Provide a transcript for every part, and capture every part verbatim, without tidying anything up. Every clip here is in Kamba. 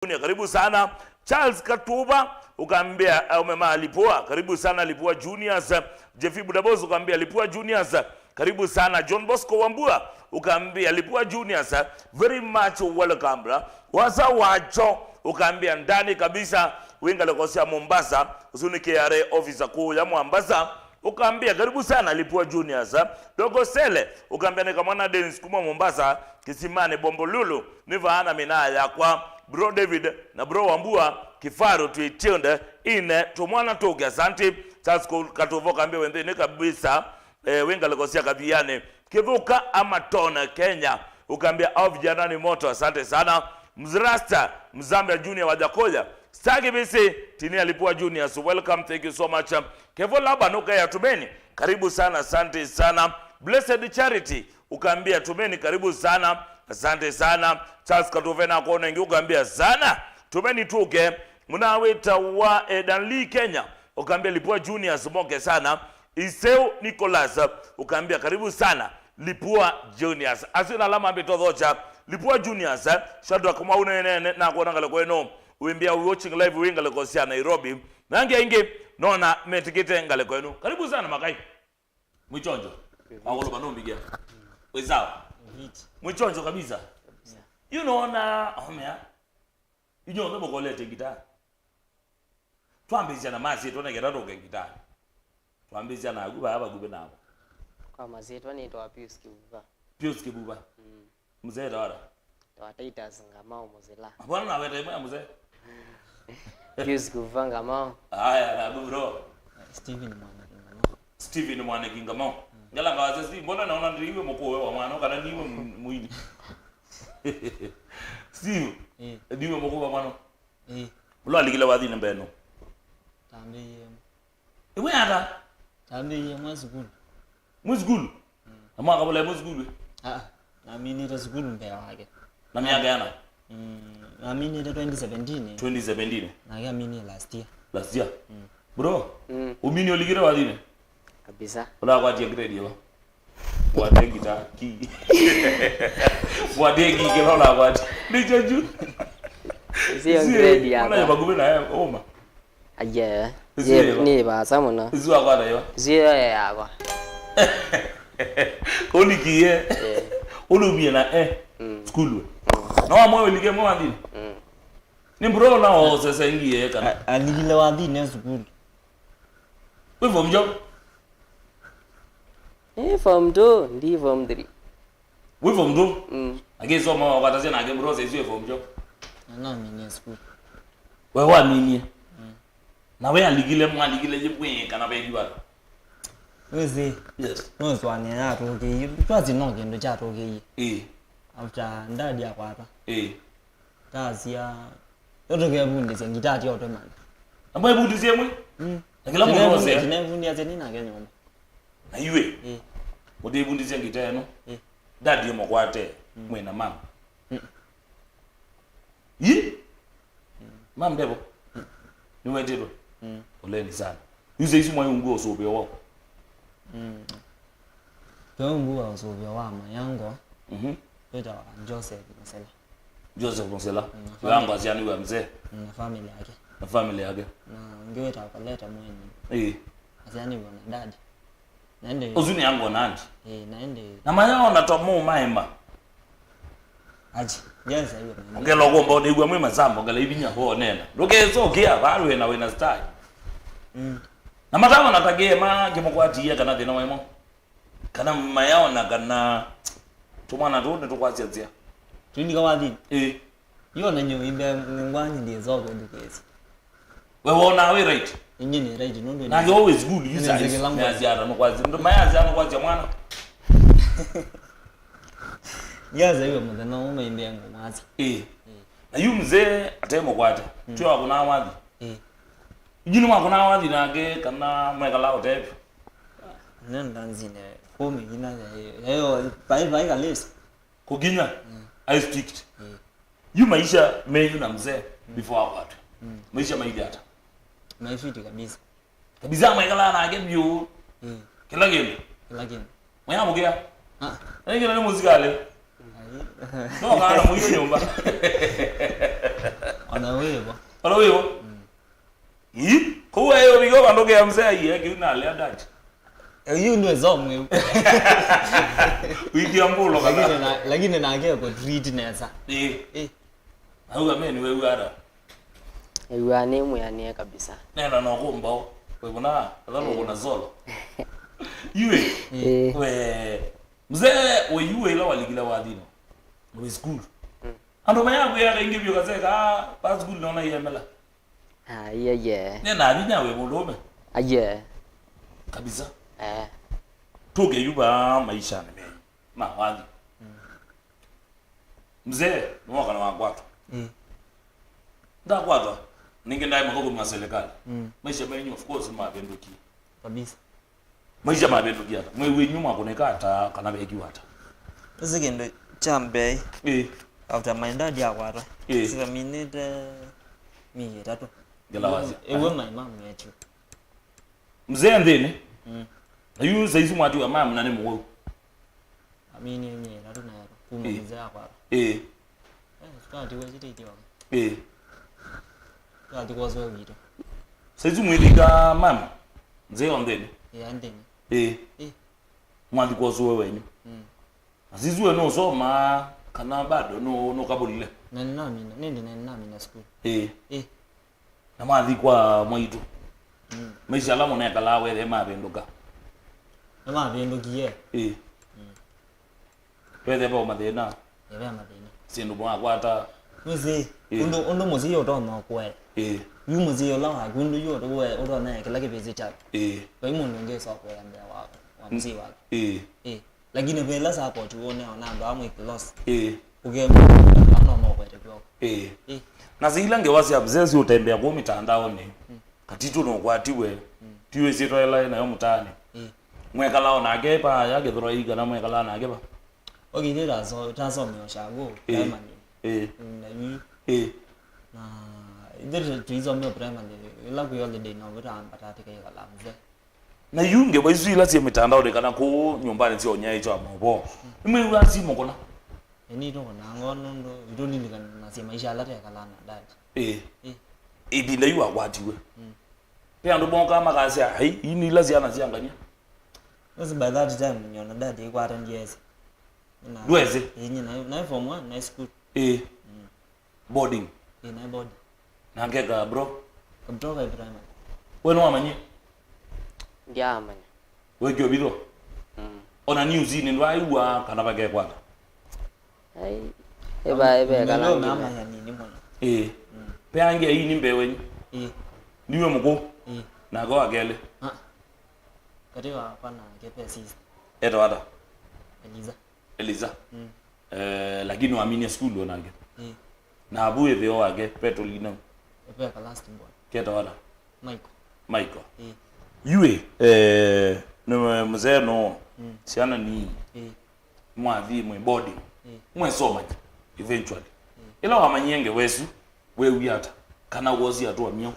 Junior, karibu sana. Charles Katuva, ukambia, eh, aume ma Lipua, karibu sana Lipua Juniors. Jeffy Budabos, ukambia Lipua Juniors, karibu sana. John Bosco Wambua, ukambia Lipua Juniors, very much welcome, bra. Wasa Wacho, ukambia ndani kabisa, wĩ ngalĩko sya Mombasa, ũsu nĩ K R A officer kũũ ya Mombasa, ukambia karibu sana Lipua Juniors. Dogo Sele, ukambia nĩ kamwana Dennis kuma Mombasa, Kisimani Bombolulu, nĩ vaa na mina yakwa. Bro David na bro Wambua, Kifaru, twĩ tuned in, tũmwana tũke, asante. Charles Katuva, ukambia wĩ nthĩnĩ kabisa, eh, wĩ ngalĩko sya Kathiani. Kĩthũka Amaton, Kenya, ukambia au vijana ni moto, asante sana. Mzrasta, Mzambia Junior wa Jakoya, Star Kibisi, Tinia Lipua Juniors, welcome, thank you so much. Kevo Laban, ukaya Tumeni, karibu sana, asante sana. Blessed Charity, ukambia Tumeni, karibu sana, asante sana. Charles Katuve, na kuona ingi, ukambia sana. Tumeni tuke, muna wĩtawa, eh, Danley Kenya, ukambia Lipua Juniors, moke sana. Iseu Nicholas, ukambia karibu sana Lipua Juniors. Asu na alama mbĩ tothocha Lipua Juniors, eh, Shadrack Mwaune nene, na kuona ngalĩko ĩno. Wimbia watching live wĩ ngalĩko sya Nairobi. Na angĩ aingĩ, nona metĩkĩte ngalĩko ĩno. Karibu sana makai. Mwichonjo. Wagoloba no mbigia. Wĩ sawa? Mwĩ chonjo kabisa. You know, na, oh, mea. Inyonthe mũkolete ngitaa. Twambĩĩsya na masyĩtwa nĩ kenda tũke ngitaa. Twambĩĩsya naku vaa vakuvĩ navo. Kwa masyĩtwa nĩtawa Pius Kĩvuva. Pius Kĩvuva. Mm. Mzee tawa ata? Tawa Titus Ngamau Mũsila. Mbona naweta ĩmwe ya mzee? Pius Kĩvuva Ngamau. Aya, naku bro. Steven Mwaniki Ngamau. Steven Mwaniki Ngamau. Mm. Ngala ngawasya Steve, mbona naona ndiwe mũkũwe wa mwana, kana niwe mu-, muini? Steve, eh, ndiwe mũkũwe wa mwana? Eh. Ũla alikile wathinĩ mbee nũ? Tambĩie. Ĩwe ata? Tambĩie mwa sukulu. Mwĩ sukulu? Mm. Na mwaka vula mwĩ sukulu? Ah, naminĩte sukulu mbee wake. Na myaka yana? Mm, naminĩte twenty seventeen. Twenty seventeen? Nake aminie last year. Last year? Mm. Bro, mm, ũmini ũlikile wathinĩ? Kabisa. Ũlakwatie grade yĩva? Kwatie ngita ki. Kwatie ki kĩla ũlakwatie. Nĩ kyo juu. Sio grade yakwa. Ona vakuvĩ na ũma. Aye. Nĩ vaasa mũno. Isu wakwata yo? Isu yo yakwa. Ũlikie. Eh. Ũlumie na eh. Mm. Sukulu. Mm. No amwe ũlike mwe wathinĩ? Mm. Nĩ mbura ona osesengie kana. A-, alikile wathinĩ sukulu. Wĩ form jo? Eh, form two, ndi form three. Wĩ form two? Mm. Akĩsoma wakatasya nake bro saizi wĩ form jo? Na naminie sukulu. We waminie? Mm. Na we alikile, mwalikile ye mwe kana vekiwa? Wĩsĩ. Yes. Nũsũanĩa yatũkĩie. Twasĩ no kĩndũ kyatũkĩie. Ĩĩ. After dad akwata. Ĩĩ. Tasya, yo tũkevundĩsya ngitaa tyo tũmanya. Na mwaivundĩsya ĩmwe? Mm. Na kĩla mũndũ osea. Tinevundĩasya nĩ nake nyũmba. Na iwe? Ĩĩ. Mũtĩvundĩsya ngitaa ĩno? Ĩĩ. Dad ĩmũkwate, mm, mwĩ na mama. Mm. Yi? Mm. Mam ndevo? Mm. Nĩwetĩtwe? Mm. Poleni sana. Yu saizi mwaĩ ungu wa ũsũvĩo wao? Mm. Twe ungu wa ũsũvĩo wa mayango. Mhm. Wĩtawa Joseph Mũsela. Joseph Mũsela. Mm, na family. Yango asyaniwe mzee. Mm, na family yake. Na family yake. Na ũngĩ wĩtawa Koleta Mweni. Ĩĩ. Asyaniwe na dad. Na ĩndĩ. Ũsu nĩ yango nandi. Ĩĩ, na ĩndĩ. Na mayaona tomo maema. Aji, yes, aiwe. Ngela kumba nĩw'a mwĩ masambo, ngela ivinya ho nena. Ndũkesokea, va wĩna, wĩna style. Mm. Na matawa na takie ma kĩmũkwatie kana thĩna waimo. Kana mayaona kana tũmwana tũu nĩtũkwasya nzĩa. Tũindika wathi? Ĩĩ. Yo na nyo imbe ngwanyi ndiye zoko ndukesi. We wona wĩ right? Inye nĩ right, nũndũ nake always good, you nĩ size. Nzĩkĩla ngwa. Nĩ asyata no kwasya. Ndo maya asyata no kwasya mwana. Yes, aiwe mũthenya ũmwe imbe ngoma azi. Eh. Eh. Na yu mzee atemũkwata. Mm. Tio akũna wathi. Eh. Iji nĩ mwakũna wathi nake kana mwekala ũtevyo? Nenda nzine kumi ina ya, ya, ya, pai, pai kalesi. Kũkinya? Mm. I strict. Mm. Yu maisha menyu na mzee, mm, before akwatwe. Mm. Maisha maithi ata? Maifiti kabisa. Kabisa mwekala nake vyũ. Mm. Kila kĩndũ. Kila kĩndũ. Mwayamũkĩa? Ah. Nĩngĩ nĩ mũsikali. Ai. No kana mũiyo nyũmba. Ona wĩvo. Ona wĩvo? Mm. Ii, kũu aĩ ũvika vandũ kĩa mzee aiye kĩu na alea daji. Yu nĩ zomwe. Wĩthia mbũlo kana. Lakini na, lakini nake kũ treat nesa. Ĩĩ. Ĩĩ. Auga meni we uara. Ew'a nĩ mwĩanĩe kabisa. Nena no kũmba o. Wĩvona, atha no kuna zolo. Iwe. Ĩĩ. We, mzee, we iwe ila walikila wathino. We school. Mm. Andũ mayakwĩa kaingĩ vyũ kaseka, ah, pa school naona iemela. Ah, iye, iye. Nena vinya we mũndũme. Aye. Kabisa. Eh. Tũke yu vaa maisha nĩ menyu. Ma wathi. Mm. Mzee, nĩwoka na wakwatwa. Mm. Ndakwatwa, ningĩ ndaĩ mathũkũmi ma serikali. Mm. Maisha menyu, of course, mavĩndũkie. Kabisa. Maisha mavĩndũkie ata? Mwĩ wenyu mwakũnĩka ata kana vekiwa ata? Ĩsĩ kĩndũ kya mbee. Ĩĩ. After my dad akwatwa. Ĩĩ. Sikaminĩte mĩĩ ĩtatũ. Ngela wazi. Ĩw'o my mom met you. Mzee nthĩnĩ. Mm. Na yu saizi mwatiwa mama na nĩ mũwau. Amini mie na tuna kuma. Ĩĩ. Mzee akwatwa. Ĩĩ. Eh, tukatiwa siteitio. Ĩĩ. Tukatiwa sio wito. Saizi mwĩthika mama. Mzee o nthĩnĩ. Ĩĩ, nthĩnĩ. Ĩĩ. Ĩĩ. Mwathi kwa ũsũe wenyu. Mm. Na sisi we nũsomaa kana bado nũ-, nũkavũlile? Na nĩnamina, nĩndĩ na nĩnamina sukulu. Ĩĩ. Ĩĩ. Na mwathi kwa mwaitũ. Mm. Maisha ala mũnekalaa wethe mavĩndũka? Nĩmavĩndũkie. Ĩĩ. Mm. Wethe vau mathĩna? Ĩĩ, ve mathĩna. Syĩndũ mwakwata? Wĩsĩ, ĩĩ, ũndũ, ũndũ mũsyai ũtonya ũkũe. Ĩĩ. Yu mũsyai ũla waku, ũndũ yu ũtonya, ũtonya kĩla kĩvĩsĩ kyaku. Ĩĩ. Vai mũndũ ũngĩ ũsa ũkũea mbee wa, wa mũsyai waku. Ĩĩ. Ĩĩ. Lakini ve ĩla support wone ona andũ amwe close. Ĩĩ. Ũkemwona no mokwete kw'oko. Ĩĩ. Ĩĩ. Na sila ngewa sya mzee siũtembea kũu mitandaoni. Mm. Katitũ nũkwatiwe. Mm. Tiwĩsĩ twaĩlae nayo mũtaanĩ. Ĩĩ. Mwekala o nake pa ya Gĩthũrai kana mwekala nake pa? Okay, ĩndĩ taso-, tasomea Ushago, ĩĩ, primary. Ĩĩ. Na yu. Ĩĩ. Na ithe tu-, tuisomea primary, ĩla kwĩ holiday no vĩtambata tĩkaikala mzee. Na yu ngewa isu ila syĩ mitandaoni kana kũu nyũmbanĩ sya ũnyaĩĩkyo wa maũvoo, nĩmwĩw'aa simũ kũna? Ĩĩ, nĩtũkũnaa ngoo nũndũ itũlilikanasya maisha ala twekalaa na dad. Ĩĩ. Ĩĩ. Ĩvinda yu wakwatiwe. Mm. Ve andũ mokaa makasya, "Ai, ii nĩ ila syana sya ngania." Nĩsĩ by that time nyona dad ĩkwata ndyesĩ. Na ndwesĩ? Ĩĩ, nyina naĩ form one, naĩ school. Ĩĩ. Mm. Boarding. Ĩĩ, naĩ boarding. Na ngeka bro. Kabuthoka primary. We nĩwamanyie? Ndiamanya. Wekio vitho? Mm. Ona newsinĩ ndwaiw'a kana vakekwata? Ai, ĩva, ĩva, kana ndio ngine. Mama ya nini mwana? Ĩĩ. Mm. Peange hii ni mbewe. Ĩĩ. Niwe mũkũũ? Ĩĩ. Nake wa kelĩ? Ah. Kati wa kwana kepe sister. Etwa ata? Eliza. Eliza. Mm. Eh, lakini waminie school onake. Ĩĩ. Na avu ĩtheo wake, Petolina. Epeka last born. Ketawa ata? Michael. Michael. Ĩĩ. Yue, eh, nĩ mzee no, mm, syana ni. Ĩĩ. Mwathi mwĩ boarding. Ĩĩ. Mwesomanya, eventually. Ĩĩ. Ĩla wamanyie ngewa ĩsu, wewie ata? Kana wosie hatua myeũ?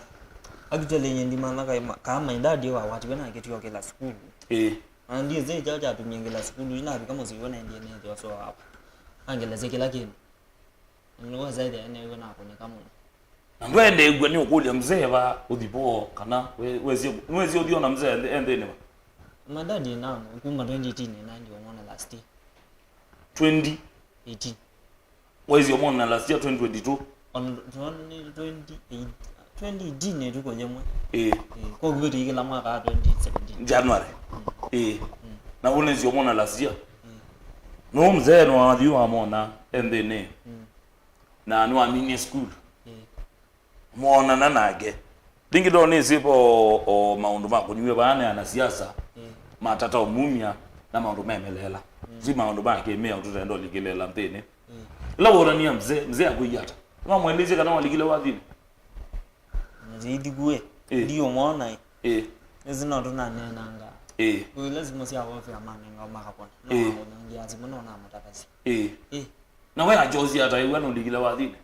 Actually, nye ndimanya kai ma-, kaa my dad ĩwawatiwe nake tiokĩla sukulu. Ĩĩ. Na ndiĩsĩ kyaũ kyatumie ngĩla sukulu, yu navika mũsyĩ w'o naendie nĩthĩwa so wakwa. Angelesya kĩla kĩndũ. Na nĩweza ĩthĩa neew'a nakũnĩka mũno. Na ndwendeew'a nĩ ũkũlya mzee va ũthi vo kana we-, wesie, nĩwesie ũthi ona mzee e nthĩ-, e nthĩnĩ va? My dad na kuma twenty eighteen na ndiũmwona last year. Twenty? Eighteen. Waisye ũmwona last year twenty twenty-two? On, twenty, twenty eight, twenty eighteen ĩtukũ yĩmwe. Ĩĩ. Ĩĩ, kwa kuvĩtĩ kĩla mwaka wa twenty seventeen. January. Mm. Ĩĩ. Mm. Na wonanĩsye ũmwona last year? Mm. No mzee nĩwathi wamwona e nthĩnĩ. Mm. Na nĩwaminie school. Ĩĩ. Moonana nake. Ĩngĩ ndonĩsĩ vo o maũndũ ma kũnyuĩwa vaa nĩ anasiasa, mm, matata ũmumya na maũndũ memeleela. Mm. Si maũndũ ma kĩmĩao tũtenda ũlikĩlĩĩla nthĩnĩ. Mm. Ĩla wonanie mzee, mzee akwĩie ata? Nĩwamwelesye kana walikile wathinĩ? Nĩthikuĩ. Ĩĩ. Ndiũmwona ĩ. Ĩĩ. Ĩsi no tũnaneenanga. Ĩĩ. Ũile simũ sya wofĩa manenga makakona. Ĩĩ. No wangũnangia simũ no namũtavasya. Ĩĩ. Ĩĩ. Na we ajosi ata ĩw'a nũlikile wathinĩ?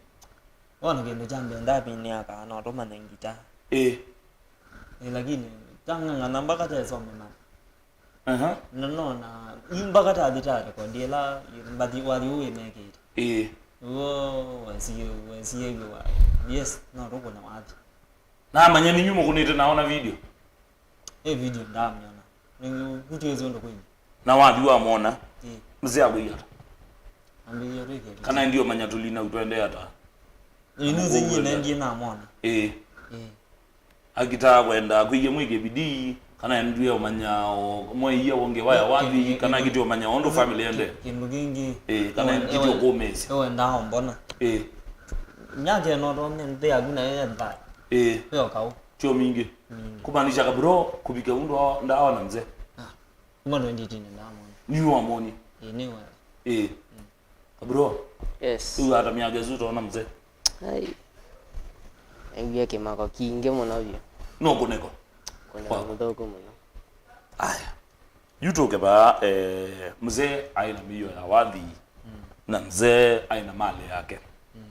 Wona kĩndũ kya mbee ndaminĩa kana no tũmanye ngita. Ĩĩ. Ĩĩ, lakini tang'ang'ana mpaka tesome na. Aha. Na nona, yu mpaka tathi ta record ĩla mbathi wathi ũũ wĩmekĩte. Ĩĩ. W'o wesie, wesie wa. Yes, no tũkũne wathi. Namanya nĩ nyuĩ mũkũnĩte naona video. Ĩ video ndamyona. Nĩngĩ kutwĩsĩ ũndũ kwĩngĩ. Na wathi wamwona. Ĩ. Mzee akwĩie ata? Ambĩie twĩke video. Kana ndio manya tũlina utwende ata? Ĩ, nĩnzĩie nendie namwona. Ĩ. Ĩ. Akitaa kwenda kwĩie mwĩke bidii, kana endie ũmanya o mweia wonge waya wathi, kana kĩtĩ ũmanya ũndũ family ende. Kĩndũ kĩngĩ. Ĩ, kana kĩtĩ ũkũmĩsya. Ĩwendaa ũmbona. Ĩ. Nyake no tonye nthĩ yaku nayo yetha. Ĩ. Yo kau. Tio mingi. Mingi. Kumaanisha kabro kupika undu ndaona mzee. Ah. Kuma twenty eighteen ndamwona. Ni wamwoni. Ĩ, nĩ wewe. Ĩ. Kabro. Yes. Rĩu ata mĩaka ĩsu ũtoona mzee? Ai. Aiwie kĩmako kingĩ mũno vyũ. No kũnĩko. Kũnĩko mũthũku mũno. Aya. Yu tũke vaa, eh, mzee aĩ na mĩio ya wathi. Mm. Na mzee aĩ na mali yake. Mm.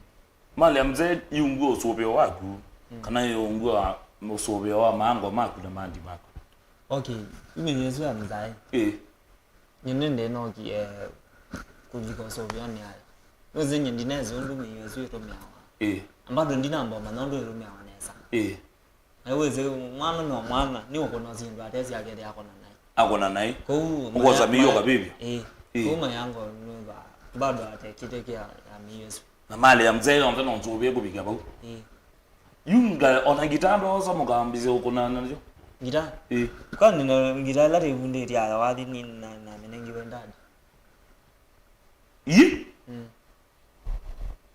Mali ya mzee yĩungua ũsũvĩo waku, mm, kana yĩungua ũsũvĩo wa maango maku na mandi maku? Okay, yu mĩio ĩsu ya mzee. Ĩ. Nyie nĩndĩ nookie kũvika ũsũvĩonĩ aya. Nĩwĩsĩ nyie ndinesi ũndũ mĩio ĩsu ĩtũmĩawa. Ĩĩ. Na bado ndinamba ũmanya ũndũ ĩtũmĩawa nesa. Ĩĩ. Na wĩsĩ mwana no mwana, nĩ ũkũna syĩndũ atesĩ akethĩa akona naĩ. Akona naĩ. Kwoou ũkosa mĩio kavĩvya. Ĩĩ. Ĩĩ. Kwoou mayango nĩva bado atekĩte kĩa ya mĩio ĩsu. Na mali ya mzee yonthe no nzũvĩe kũvika vau. Ĩĩ. Yu nga-, ona ngitaa ndoosa mũkambĩsya ũkũna nasyo. Ngitaa? Ĩĩ. Kwani na ngitaa ĩla tĩvundĩtye aya wathi ni na, na mĩnengiwe ndadi. Ii? Mm.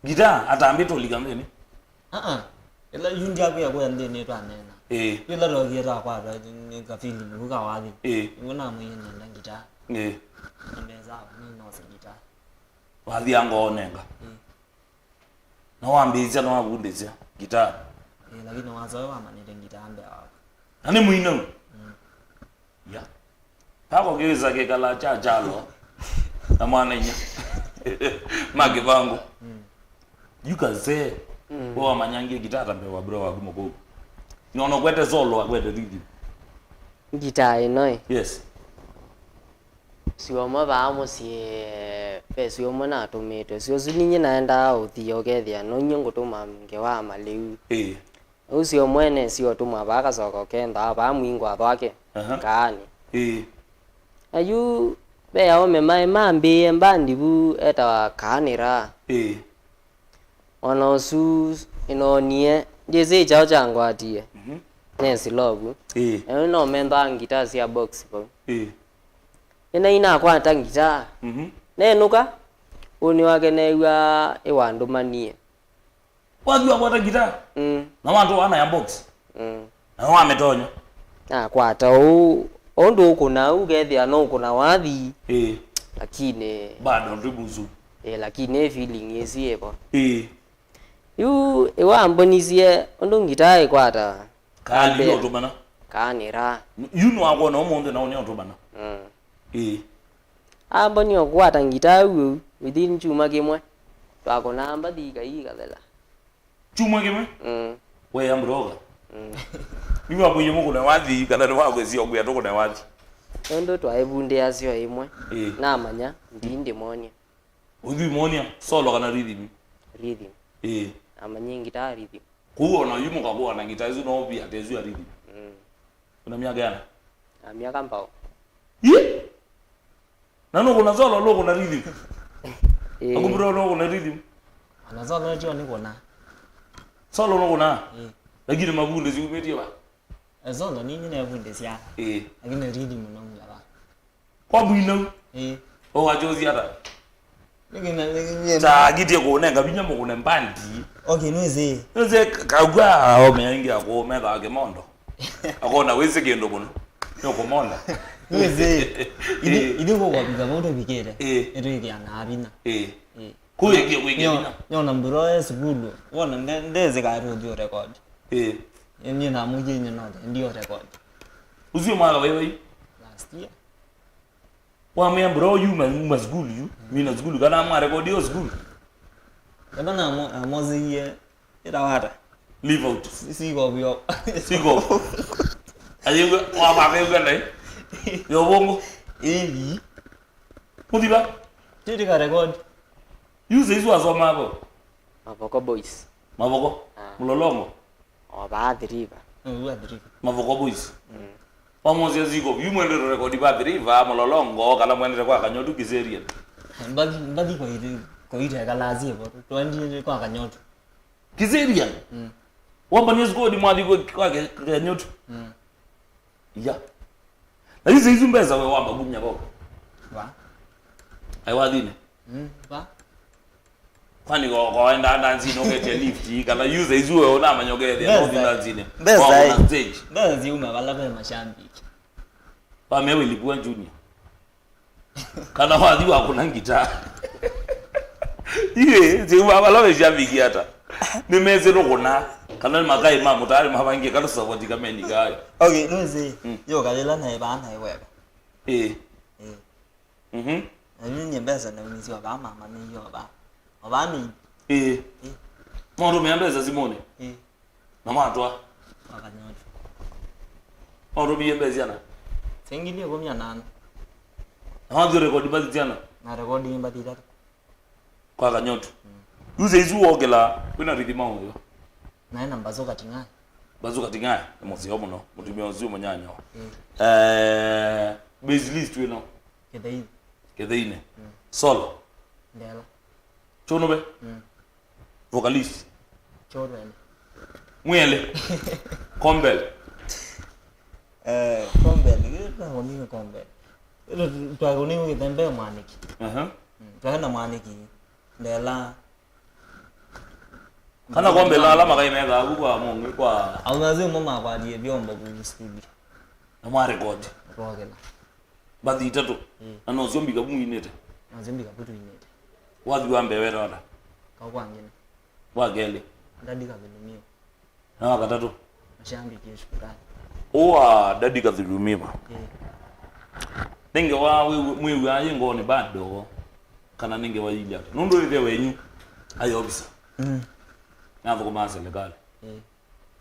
Ngitaa atambĩte ũlika nthĩnĩ? Aa. Ĩla yu ndyakwĩa kũya nthĩnĩ twaneena. Ĩĩ. Yu ĩla twokie twakwatwa nĩ kafilimu kau ka wathi. Ĩĩ. Nĩw'o namwĩie nenda ngitaa. Ĩĩ. Nambĩa sawa, nĩnose ngitaa. Wathi angoonenga. Ĩĩ. Na wambĩĩsya, na wavundĩsya ngitaa. Ĩĩ, lakini wasoe wamanyĩte ngitaa mbee waku. Na nĩ mũinau. Mm. Ya. Pako kĩwĩsa kĩkala kya kyalo na mwana inya. Ma kĩvango. Mm. You can say, mm, we wamanyangie ngitaa ta mbee wa bro waku mũkũũ. Nyono kwete solo, akwete rhythm. Ngitaa ĩno ĩ. Yes. Syũa ũmwe vaa mũsyĩ, ve syũa ũmwe natũmĩtwe. Syũa ũsu ninyie naendaa ũthia ũkethĩa no inyie ngũtũma ngewa malĩu. Ĩĩ. Ũu syũa ũmwe nesie ũtũmwa vaa kasoko kenthaa vaa mwingwa thwake. Aha. Kaanĩ. Ĩĩ. Na yu ve aũme maĩ mambĩĩe mbandi vu etawa Kaanĩra. Ĩĩ. O na ũsu nĩnoonie, ndyĩsĩ kyaũ kyangwatie. Mhm. Nesi lovu. Ĩĩ. Na yu no mendaa ngitaa sya box vau. Ĩĩ. Nĩnaĩ nakwata ngitaa. Mhm. Nenũka, ũnĩ wake neew'a ĩwandũmanie. Wathi wakwata ngitaa? Mm. Na wantũ wana ya box? Mm. Na wamĩtonya? Nakwata ũu, ũndũ ũkũna ũu, ũkethĩa no ũkũna wathi. Ĩĩ. Lakini bado ndi mũsu. Ĩĩ, lakini feeling ĩsu yĩvo. Ĩĩ. Yu ĩwambonisye ũndũ ngitaa ĩkwata. Kaanĩra. Kaanĩra. Yu nĩwakwona ũmũnthĩ na ũnĩ ũtũmana. Mm. Ĩĩ. Ambonie kũkwata ngitaa ũu, within kyumwa kĩmwe, twakũnaa mbathi ikai ikathela. Kyumwa kĩmwe? Mm. We ya mroga. Mm. Nĩwakũie mũkũne wathi, kana nĩwakwĩsie ũkwĩa tũkũne wathi? Nũndũ twaĩvundĩasyo ĩmwe, ĩĩ, namanya, ndi ndĩmwonie. Ũthui mwonia, solo kana rhythm? Rhythm. Ĩĩ. Namanyie ngitaa rhythm. Kũu ona yu mũkakũa na ngitaa ĩsu no ũvia ta ĩsu ya rhythm. Mm. Una myaka yana? Na myaka mbao. Yi? Na nũkũna solo, nũkũna rhythm? Ĩĩ. Akumbura nũkũna rhythm? Ona solo tio nĩkũna. Solo nũkũna? Ĩĩ. Lakini mavundĩ siumĩtie va? E solo nini nevundĩsya. Ĩĩ. Lakini rhythm no ngava. Kwa mwinau? Ĩĩ. Ũwachũsi ata? Nĩkĩna, nĩkĩna. Kyakitie kũnenga vinya mũkũne mbandi. Okay, nĩwĩsĩ. Nĩwĩsĩ kagwa aũme aingĩ akũũ methaa kĩmondo. Akona wĩsĩ kĩndũ mũno. Nĩũkũmonda. Nĩwĩsĩ. Ithyĩ, ĩĩ, ithyĩ kũkwa vika vau tũvikĩte. Ĩĩ. Nĩtwĩkĩanaa vinya. Ĩĩ. Ĩĩ. Kũĩkĩa kwĩkĩa vinya. Nyona mburo e sukulu. Wona nde-, ndesĩ kaĩ tũthi ũrekodi. Ĩĩ. Niĩ namwĩkie nyie nothe, ndio record. Ũcio mwaka vai vai? Last year. Wamwĩa mbro yu ma, ma school yu, mm, mina school, kana mwa record yo school? Kana na mo-, na moziye, ĩra wata? Leave out. Si-, siko vyo. Siko. Ayigwe, wa mabegwa nai. Yo bongo. Ĩĩ. Muthiva? Tĩtĩ ka record. Yu saizi wasoma hapo? Mavoko Boys. Mavoko? Ah. Mũlolongo. O vaa Athi River. Nĩwe Athi River. Mavoko Boys. Mm. Wamwosya ziko, yu mwendete rekodi va Athi River, Mũlolongo, kana mwendete kwa Kanyotu Kiserian? Mbathi, mbathi kwa ite, kwa ite kalazi vo. Twendie kwa Kanyotu. Kiserian? Mm. Wamba ni squad mwathi kwa, kwa Ke-, Kanyotu? Mm. Ya. Na hizi, hizi mbesa we wamba kumya vau. Va? Ai wathine. Mm, va? Kwani ko, ko enda ndanzini ũketya lift, kana yu saizi we ũnamanya ũkethĩa no thi ndanzini. Mbesa, eh. Stage. Mbesa ziuma vala ve mashambiki. Wamea wĩlikua Junior. Kana wathi wakũna ngita. Iwe, ziuma vala ve shabiki ata. Nĩmesĩ nũkũna. Kana nĩ makai ma mũtaarĩ mavangie kana support kameni kayo. Okay, nũsĩ. Mm. Yo kavila na eba na eweba. Eh. Eh. Mhm. Na mimi nye mbesa na unisi wa bama mama ni yo ba. Obami. Eh. Eh. Mũndũ mea mbesa simũnĩ. Eh. Na mwatwa. Kwa Kanyotu. Mũndũ biye mbesa siana. Sengili kumi na nane. Na wanzi rekodi basi siana. Na rekodi mbathi itatu. Kwa Kanyotu. Mm. Yu saizi wokela, wĩna rithima ũyo. Naĩ na Mbazuka Ting'ai. Mbazuka Ting'ai, nĩ mũseo mũno, mũtumĩa ũsu mũnyanyawa. Mm. Eh, bass list wĩno? Kĩtheinĩ. Kĩtheinĩ. Mm. Solo? Ndela. Chũnũve? Mm. Vocalist? Chũnũve. Mwĩelĩ? Kombel? Eh, Kombel, kĩu twakũnĩwe Kombel. Ĩla twakũnĩwe Kĩthembe mwanĩki. Aha. Mm, twaĩ na mwanĩki. Ndela. Kana Kombel ala makai methaa ku kwa mũngĩ kwa. Au nazi mo makwalie vyombo ku studio. Na mwa record. Rokela. Mbathi itatũ. Mm. Na no sio mbika muinĩte. Na sio mbika putu inĩte. Wathi wa mbee weta wata. Ka kwa ngine. Wa kelĩ. Ndadi kavilumio. Na wa katatũ. Mashambiki shukurani. Ũa Daddy Kathulumima. Eh. Nĩ ngewa wĩ-, mwĩw'aa yĩ ngoonĩ bado kana nĩ ngewa yĩilye ata? Nũndũ ĩthe wenyu aĩ ovisa. Mm. Nathũkũmaa serikali. Eh.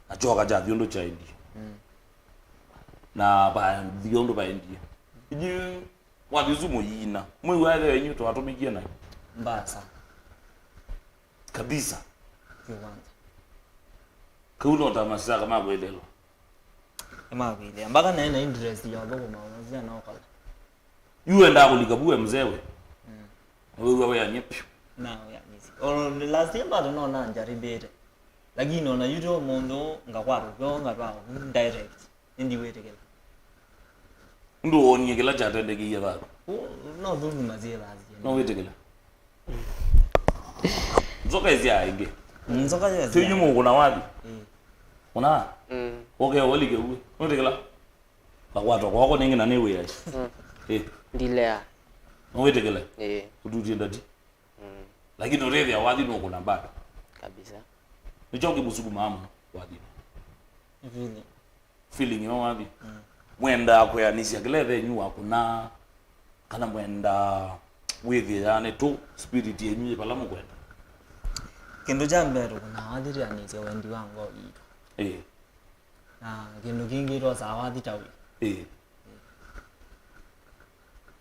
Achoka kyathi ũndũ kyaendie. Mm. Na vathi ũndũ vaendie. Inyu wathi ũsu mũyina. Mwĩw'aa ĩthe wenyu twatũmĩkie naĩ? Mbaya sana. Kabisa. Kĩwanza. Kau no ta masisaka ma kwĩlelwa. Nĩmakwĩlea. Mpaka naĩ na interest ya ũthũkũma ũnasya no kola. Yu endaa kũlika vu we mzee we. Mm. Na wĩw'a weanie piũ. Na weanisi. O last year bado no nanjaribĩte. Lakini ona yu to mũndũ ngakwatwa kyo ngatwaa vu direct. Ĩndĩ wĩtĩkĩla. Ndũ wonie kĩla kyatendekeie thayũ. Ũ, no thũkũma syĩthasya. No wĩtĩkĩla. Nzoka ĩsyaa ĩngĩ. Nzoka yasya. Tĩinyu mũkũna wathi. Mm. Ũna? Mm. Ũke walike uwe. Nũtĩkĩla? Vakwatwa kwako nĩngĩ na nĩ wĩa. Mm. Eh. Ndilea. No wĩtĩkĩla? Eh. Ũtutie ndati. Mm. Lakini ũtethĩa wathi nũkũna bado. Kabisa. Nĩkyo kĩmũsukumaa mũno wathi. Vile. Feeling ĩyo wathi. Mm. Mwendaa kwĩanĩsya kĩla ĩthenyu wakũnaa, kana mwendaa wĩthĩaa nĩ tũ spirit yenyu yĩ vala mũkwenda? Kĩndũ kya mbee tũkũnaa wathi twĩanĩsye wendi wa ngoo yitũ. Ĩĩ. Na kĩndũ kĩngĩ twosaa wathi ta wĩ. Ĩĩ.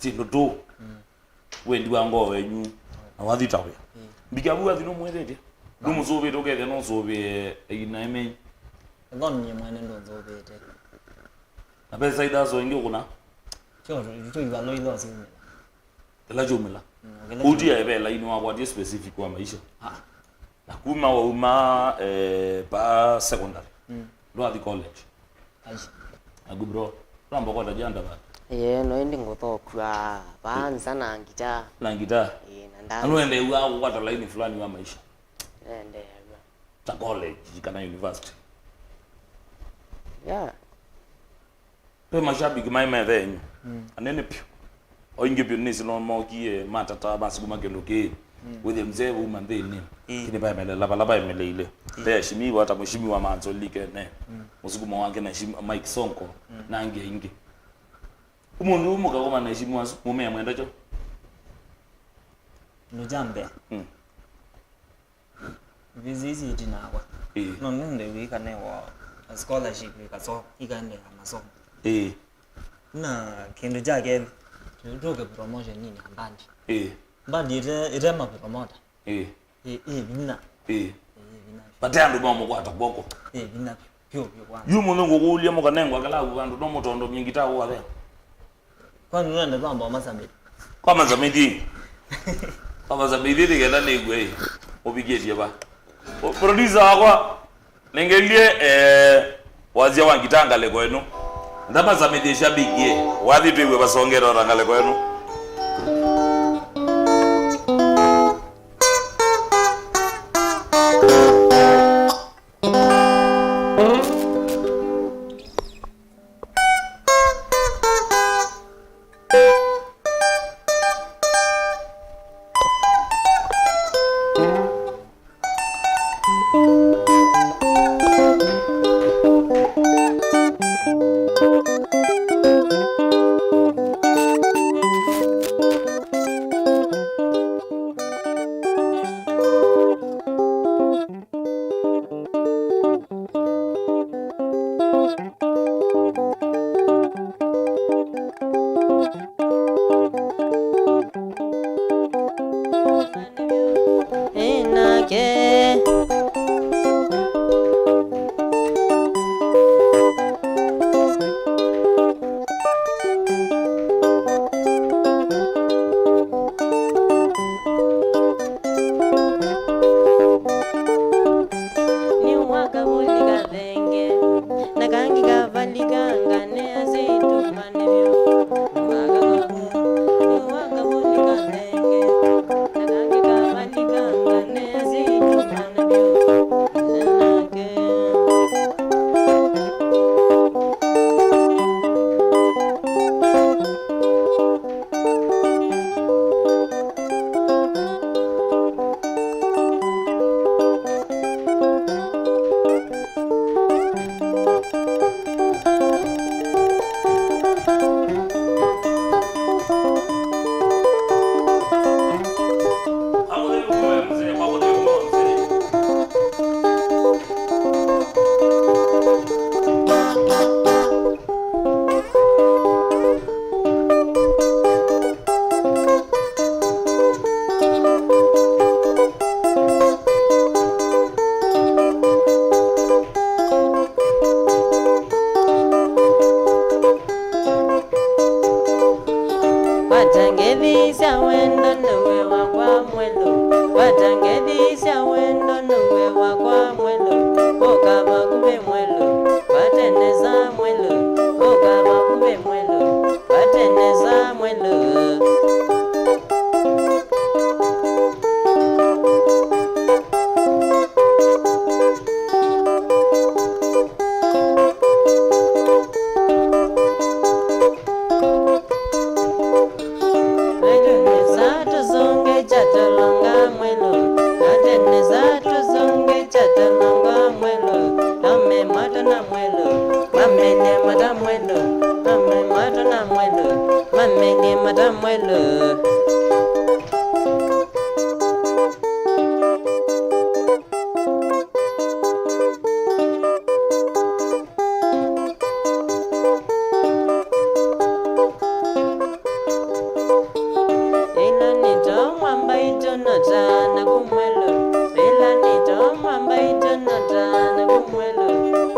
Syĩndũ tũ. Mm. Wendi wa ngoo wenyu, na wathi ta wĩa. Mm. Mbika vu wathi nũmwĩthĩtye. Nũmũsũvĩte ũkethĩa nũsũvĩe ĩina ĩmenyi. Ethonĩ nyie mwene ndũnzũvĩte. Na pesa idaso ingĩ ũkũna? Kyo, tũivalũ itho siumĩla. Kĩla kyumĩla. Mm, kĩla. Ũtia eve laini wakwatie specific wa maisha. Ah. Na kuma wauma, eh, pa secondary. Mm. Ndwathi college. Ai. Agu bro. Ramba kwa tajanda ba. Ye, no indi ngũthokua. Banza na ngita. Na ngita. Ye, na nda. Anu ende uwa kukwata laini fulani wa maisha. Ende. Ta college, kana university. Yeah. Ve mashabiki maĩ methenyu. Mm. Anene piũ. O ingĩ vyũ nĩsĩ no mokie matata masukuma kĩndũ kĩĩ. Mm. Wĩthĩa mzee uma nthĩnĩ. Ĩĩ. Kĩnĩ vaemelela vala vaemeleile. Ĩĩ. Ve Heshimiwa ta Mheshimiwa Manzo Likene. Mm. Mũsukumo wake na Heshimiwa Mike Sonko. Mm. Na angĩ aingĩ. Ũmũnthĩ ũmũkakoma na Heshimiwa asu, mũmea mwenda kyo. Nũjambe. Mm. Visa ici itinakwa. Ĩĩ. No nende wĩkanewa scholarship ikaso-, ikaendeea masomo. Ĩĩ. Na kĩndũ kya kelĩ, tũke promotion nini ya band. Ĩĩ. Band ĩte, ĩte ma promoter. Ĩĩ. Ĩĩ, ĩĩ, vinya. Ĩĩ. Ĩĩ, vinya. Vate andũ mamũkwata kw'oko. Ĩ, vinya vyũ vyũ kwanza. Yu mũthũngũ kũũlya mũkanengwa kalavu vandũ no mũtondomie ngita ũkavea. Kwani nũenda twamba ũmasamĩthya? Kwa masamĩthye. Kwa masamĩthye nĩ kenda nĩw'e ĩ. Ũvikĩtye va? Producer wakwa, nengelye, eh, wasya wa ngita ngalĩko ĩno. Ndamasamĩthye shabiki ĩ. Wathi twĩw'e vasongete ota ngalĩko ĩno. Nake. Nĩ wa kavuli kathenge, na kangĩ kavalikanga nĩ asĩ itumanĩ vyũ. Nĩ wa kavuli, nĩ wa kavuli kathenge, na kangĩ kavalikanga nĩ asĩ itumanĩ vyũ. Nake. Vata ngethi sya wendo nĩwe wakwa mwelũ. Vata ngethi sya wendo nĩwe wakwa mwelũ. Ũka vakuvĩ mwelũ, vatenesa mwelũ. Ũka vakuvĩ mwelũ, vatenesa mwelũ. Atenesa tũsonge kyatalonga mwelũ. Atenesa tũsonge kyatalonga mwelũ. Ame mata na mwelũ. Mamenye mata mwelũ. Ame mata na mwelũ. Mamenye mata mwelũ. Ĩla nĩto mwamba ito nota na kumwelo. Ĩla nĩto mwamba ito nota na kumwelo.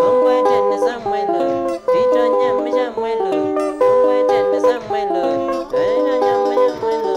Ongwete nĩ Samuelo. Vito nyama ya mwelo. Ongwete nĩ Samuelo. Ĩla nyama ya mwelo.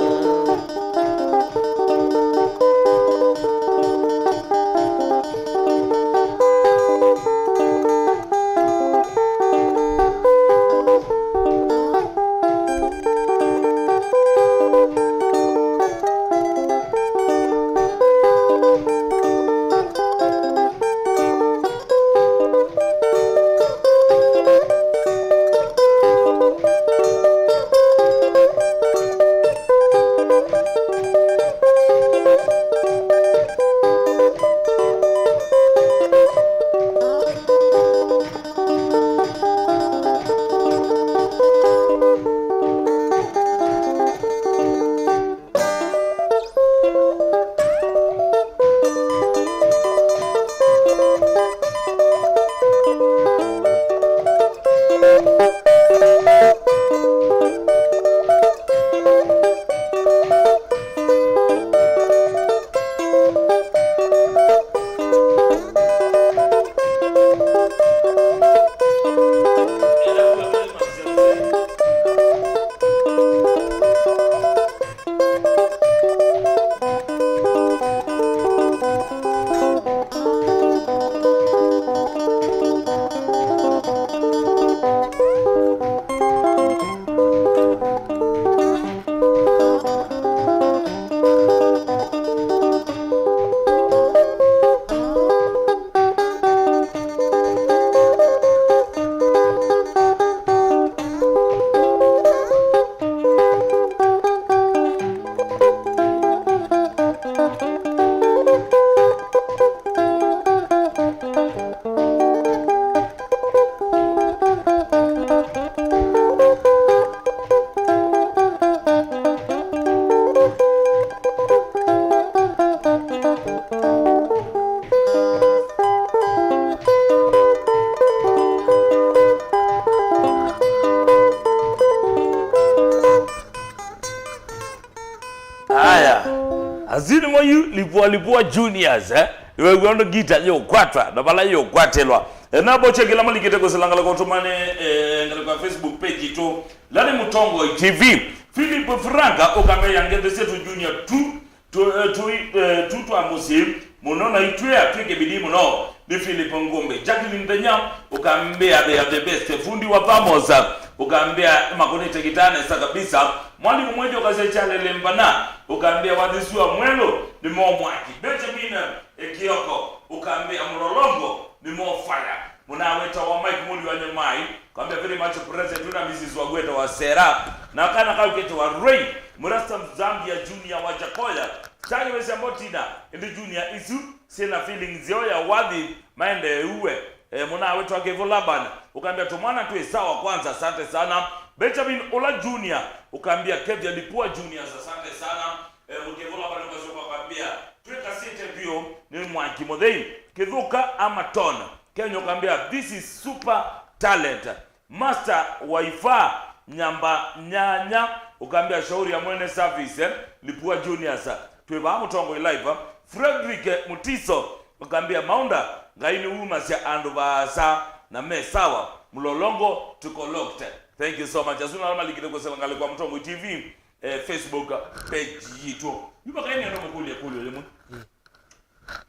Oyu Lipua Lipua Juniors, eh? Iwe wona ngita yũkwatwa, na vala yũkwatĩlwa. Eh, na boche kila malikite kusilangala kwa tumane, eh, ngalika Facebook page itu. Lani Mutongo T V. Philip Franka, ũkambĩa ngethi syetu Junior tu, tu, eh, tu, eh, tu twa mũsyĩ mũno na itwĩa twĩke bidii mũno. Nĩ Philip Ngũmbĩ. Jacqueline Thenya, ũkambĩa they are the best. Fundi wa Pamos, ũkambĩa makũnĩte gitana nesa kabisa. Mwalimu Mwenje ũkasya Charles Lembana, ũkambĩa wathi sua mwelo nĩ mo mwaki. Benjamin, eh, Kioko, ũkambĩa Mlolongo nĩ mo fire. Mũnaweta wa Mike Muli wa Nyamai, ũkambĩa very much present, na Missus Wagweta wa Sera, na kana kau ketwa Ray, Murasta Zambia Junior wa Jakoya, Tagi Wesi Ambotina, indi Junior isu, sina feelings yo ya wathi, maende uwe. Eh, mũnaweta wa Kevo Laban, ũkambĩa tumwana twĩ sawa kwanza, asante sana. Benjamin Ola Junior, ũkambĩa Kevia Lipua Juniors, asante sana. Eh, Mukevo Laban ũkasya ũkambĩa twĩkasĩte vyũ nĩ mwaki mũthei. Kithuka Amaton, Kenya ũkambĩa this is super talent. Master Waifa Nyamba Nyanya, ũkambĩa shauri ya mwene service, eh, Lipua Juniors. Twĩ vaa Mũtongoi live, eh. Frederick Mutiso, ũkambĩa Maunda, Ngai nĩwumasya andũ vaasa na me sawa. Mlolongo tuko locked. Thank you so much. Asuna ala malikile kusela ngali kwa Mũtongoi T V, eh, Facebook page yitũ. Nyuma kaini ando mũkũlye kũlyo yĩmwe. Mm.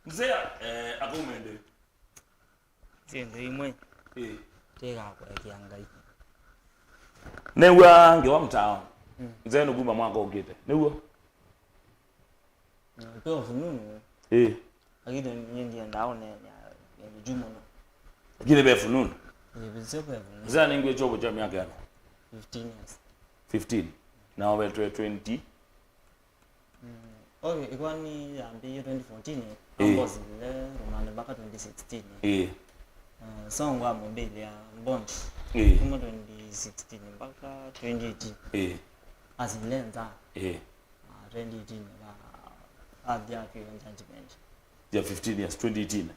Mzee, eh, akaumende. Syĩndũ imwe. Eh. Tĩgakwekea Ngai. Nĩw'a ngewa mtaoni. Mm. Mzee nũkuma mwaka ũkĩte. Nĩw'o? Mm, twelve nunu. Eh. Lakini niĩ ndiendaa ũneenea ĩndũ yu mũno. Lakini ve fununu. Ĩĩ, visio ve fununu. Mzee anengwe chovo cha miaka yana? Fifteen years. Fifteen. Na ovetwe twenty. Mm, okay, ĩkwani yambĩĩe twenty fourteen, eh, ĩĩ, ambosile rumande mpaka twenty sixteen, eh. Ĩĩ. Uh, so ngwamũmbĩlya bond, ĩĩ, kuma twenty sixteen mpaka twenty eighteen. Ĩĩ. Asile nza. Ĩĩ. Ah, twenty eighteen, ah, athi atwĩe judgment. Ya fifteen years, twenty eighteen. Mm.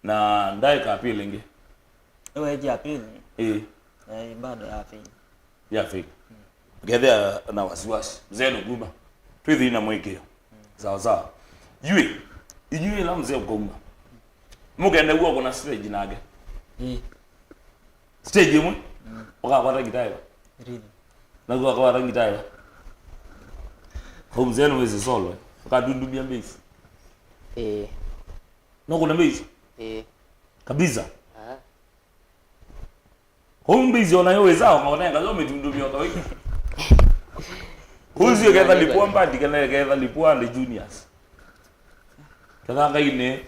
Na ndaeka appeal ĩngĩ? Ewetie appeal. Ĩĩ. Eh, bado ya fail. Ya fail. Mm. Ngethĩa na wasiwasi. Mzee nũkuma. Twĩthĩi na mwĩkĩo. Mm. Sawa sawa. Yui, inyui ĩla mzee ũkauma, mũkenda w'o kũna stage nake? Ĩĩ. Stage ĩmwe? Mm. Ũkakwata ngita ĩva? Rhythm. Naku akakwata ngita ĩva? Hau mzee nĩwĩsĩ solo, eh? Ũkatundumia bass. Ĩĩ. No kũna bass? Ĩĩ. Kabisa. Ah. Hau bass onayo wĩsa, ũkaonenga yo mĩtundumio kawaida. Hau sio ketha Lipua mbandi, kana ketha Lipua and Juniors. Kĩthangainĩ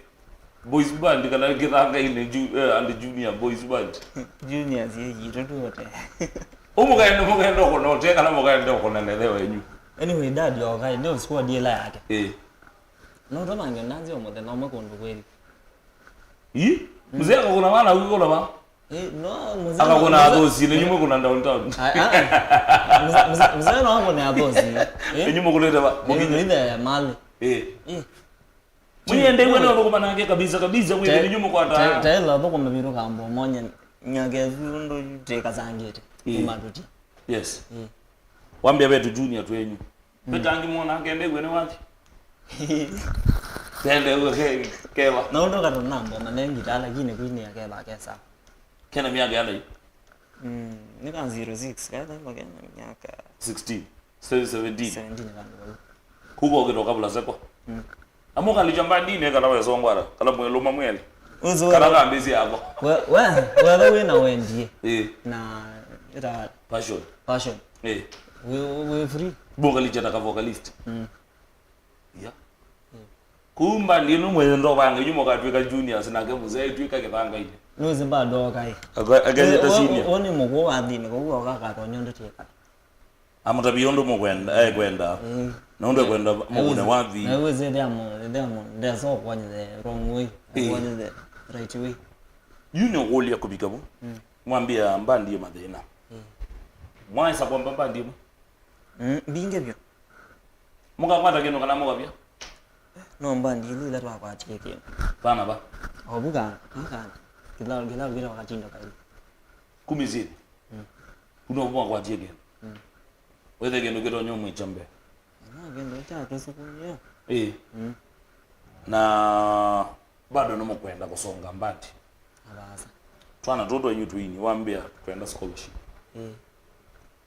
Boys Band kana Kĩthangainĩ ju-, eh, and Junior Boys Band. Juniors yĩ yitũ tuote. Ũmũkaenda, mũkaenda ũkona ũte kana mũkaenda ũkona nethe wenyu. Anyway, dad yoka, ndio squad ĩla yake. Eh. No tũmange nanzi o mũthenya ũmwe kũndũ kweli. Ĩ? Mm. Mzee akakuna wana huko na ma? Eh, no, mzee. Akakuna no, mzee, athosi, nenyu mukuna downtown. Ah, ah, ah. Mzee, mzee, mzee no akuna athosi. Eh? Nenyu mukunite ba, eh, mukine. Ile mali. Eh. Eh. Mwenye ndegwe no kumana nake kabisa, kabisa, kwa te-, nenyu mukwata. Te-, tela thoko mabiru kambo, monye, nyake ndo te kasangete. Eh. Matuti. Yes. Eh. Wambia betu junior twenyu. Mm. Vetangi mwana akende wene wathi. Tende uwe ke-, keva. Na ũndũ katũ namba manengi ta lakini kwini akeva kesa. Kena miaka yana hii? Mm, nika zero six, kaenda kena miaka sixteen. Seventeen. Seventeen kana. Kuko kitoka bula seko. Mm. Amoka lichamba dine kana wesongwara, kana mweluma mwele. Uzo kana kambezi yako. We, we, we, we na wendie. Eh. Na ita passion. Passion. Eh. We, we free. Boka lichata ka vocalist. Mm. Yeah. Mm. Kumba ndino mwendo bange nyuma katwika juniors nake mzee twika kithanga ile. Nuzi bado kai. Akanyeta senior. Oni mukuu wa thini kwa kwa kaka tonyondo tieka. Amũtavie ũndũ mũkwenda, ekwenda. Mm. Na ũndũ ekwenda mũkũne wathi. Na wĩsĩ thea mũ-, thea mũ-, ndesa ũkwanyĩthe wrong way, eh, ũkwanyĩthe right way. Yu nĩ ũkũlya kũvika vu. Mm. Mwambia mbandi ĩ mathĩna. Mm. Mwaesa kwamba mbandi ĩmwe? Mm, mbinge vyũ. Mũkakwata kĩndũ kana mũkavya? No mbandi ĩla ĩla twakwatie kĩndũ. Vana va? O vu kana, kana. Kĩla, kĩla, kĩla wakatinda kaĩ. Kumisini. Mm. Kuno mwakwatie kĩndũ. Mm. Wethe kĩndũ kĩtonya ũmwĩkya mbee. No kĩndũ kya kĩsukumio. Ĩĩ. Mm. Na bado nĩmũkwenda kũsonga mbandi? Avasa. Twana tũtũ twenyu twini, wambĩa twenda scholarship. Ĩĩ.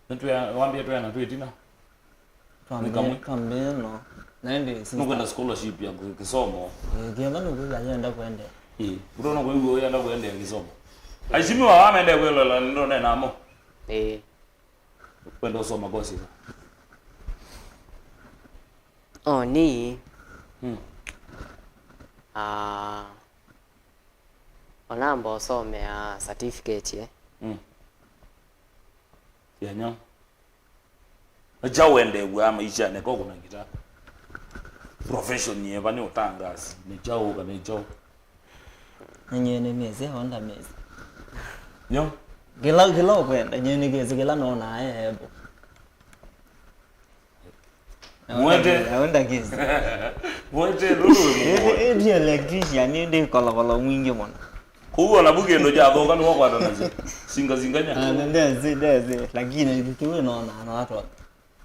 Nĩtwĩa-, wambĩa twĩana twĩ ĩtina? Twambĩe, twambĩe no. Na ĩndĩ sister. Nũkwenda scholarship ya kĩ-, kĩsomo? Ĩĩ, kĩenda nũkwĩw'a yenda kwendea. Ĩĩ. Ũtona kwĩw'a yenda kwendea kĩsomo? Aishimiwa wamende kwĩlola nĩndonenamo. Ĩĩ. Kwenda ũsoma kosi ĩva? Oh, ni. Mm. Ah, onamba ũsomea certificate, eh. Mm. Yanya. Na kyaũ wendeew'aa maishanĩ ko kũna ngita? Profession yeva nĩ ũtangasi, nĩ kyaũ kana nĩ kyaũ? Nyie nĩ mĩsĩ, aonda mĩsĩ. Nyo? Kĩla, kĩla ũkwenda, nyie nĩ kĩsĩ kĩla nonaa eebo. Mwete. Aonda kĩsĩ. Mwete, lulu wĩ mũkũũ. Ĩndĩ electrician, ĩndĩ kolokolo mwingĩ mũno. Kũu ona vu kĩndũ kyathũka nĩwakwata nasyo. Singa, singa nya. Ah, ndezi, ndezi. Lakini kitu nona, no atwa.